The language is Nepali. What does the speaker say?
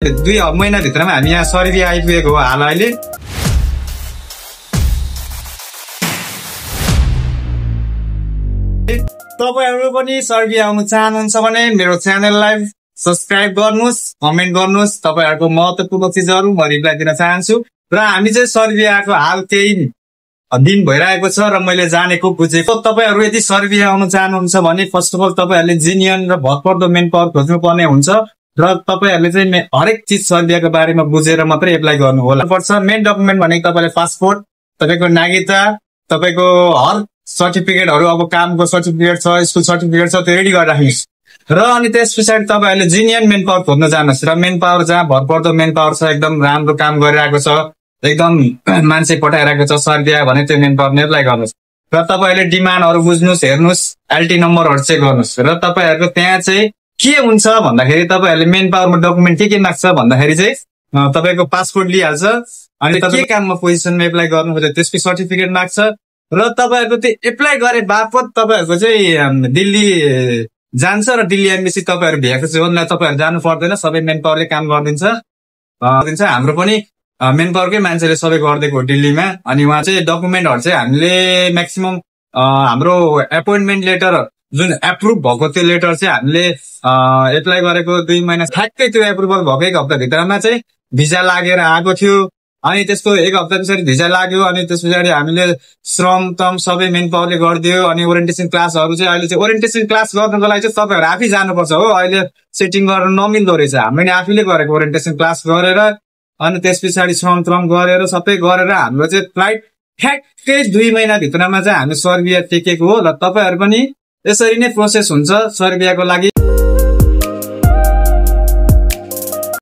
2 महिनाभित्रमा हामी यहाँ सर्बिया आइपुगेको हो हाल अहिले। तपाईहरु पनि सर्बिया आउन चाहनुहुन्छ भने मेरो च्यानललाई सब्स्क्राइब गर्नुस्, कमेन्ट गर्नुस्। तपाईहरुको महत्त्वपूर्ण चीजहरु म रिप्लाई दिन चाहन्छु। र हामी चाहिँ सर्बियाको हाल केही दिन भइरहेको छ र मैले जानेको बुझेको। तपाईहरु यदि सर्बिया आउन चाहनुहुन्छ भने फर्स्ट अफ अल तपाईहरुले जेन्युइन र भरपर्दो मेन पावर खोज्नुपर्ने हुन्छ र तपाईहरुले चाहिँ हरेक चीज सर्बियाको बारेमा बुझेर मात्रै एप्लाई गर्नु होला पर्छ। मेन डकुमेन्ट भनेको तपाईले पासपोर्ट, तपाईको नागरिकता, तपाईको हर सर्टिफिकेटहरु, अब कामको सर्टिफिकेट छ, स्कुल सर्टिफिकेट छ, त्यो रेडी गरेर राख्नुस्। र अनि त्यसपछि तपाईहरुले जेन्युइन मेन पावर खोज्न जानुस् र मेन पावर जहाँ भरपर्दो मेन पावर छ, एकदम राम्रो काम गरिरहेको छ, एकदम मान्छे पठाइरहेको छ सर्बिया भने त्यो मेन पावर एप्लाई गर्नुस्। र तपाईहरुले डिमान्डहरु बुझ्नुस्, हेर्नुस्, एलटी नम्बरहरु चेक गर्नुस्। र तपाईहरुको त्यहाँ चाहिँ के हुन्छ भन्दाखेरि तपाईहरुले मेन पावरमा डकुमेन्ट के माग्छ भन्दाखेरि चाहिँ तपाईको पासपोर्ट लिइहाल्छ, अनि तपाईले के काममा पोजिसनमा एप्लाई गर्नुहुन्छ त्यसको सर्टिफिकेट माग्छ। र तपाईहरुको त्यो एप्लाई गरे बापत तपाईहरुको चाहिँ दिल्ली जान्छ र दिल्ली एम्बेसी तपाईहरु भ्याएको छ भने तपाईहरु जानु पर्दैन, सबै मेन पावरले काम गरिदिन्छ। हाम्रो पनि मेन पावरकै मान्छेले सबै गरिदिएको दिल्लीमा। अनि उहाँ चाहिँ डकुमेन्टहरु चाहिँ हामीले म्याक्सिमम हाम्रो एपोइन्टमेन्ट लेटर जुन एप्रुभ भएको त्यो लेटर चाहिँ हामीले एप्लाई गरेको 2 महिना ठ्याक्कै त्यो एप्रुभल भएको 1 हप्ता भित्रमा चाहिँ भिजा लागेर आएको थियो। अनि त्यसको 1 हप्ता पछाडि भिजा लाग्यो, अनि त्यस पछाडि हामीले श्रम तम सबै मेन पावरले गरिदियो। अनि ओरिएन्टेसन क्लासहरु चाहिँ अहिले चाहिँ ओरिएन्टेसन क्लास गर्नको लागि चाहिँ तपाईहरु आफै जानुपर्छ हो, अहिले सेटिङ गर्न नमिल्दो रहेछ। हामीले आफैले गरेको ओरिएन्टेसन क्लास गरेर अनि त्यस पछाडि श्रम त्रम गरेर सबै गरेर हाम्रो चाहिँ फ्लाइट ठ्याक्कै 2 महिना भित्रमा चाहिँ हामी सर्बिया टेकेको हो। र तपाईहरु पनि यसरी नै प्रोसेस हुन्छ सर्बियाको लागि।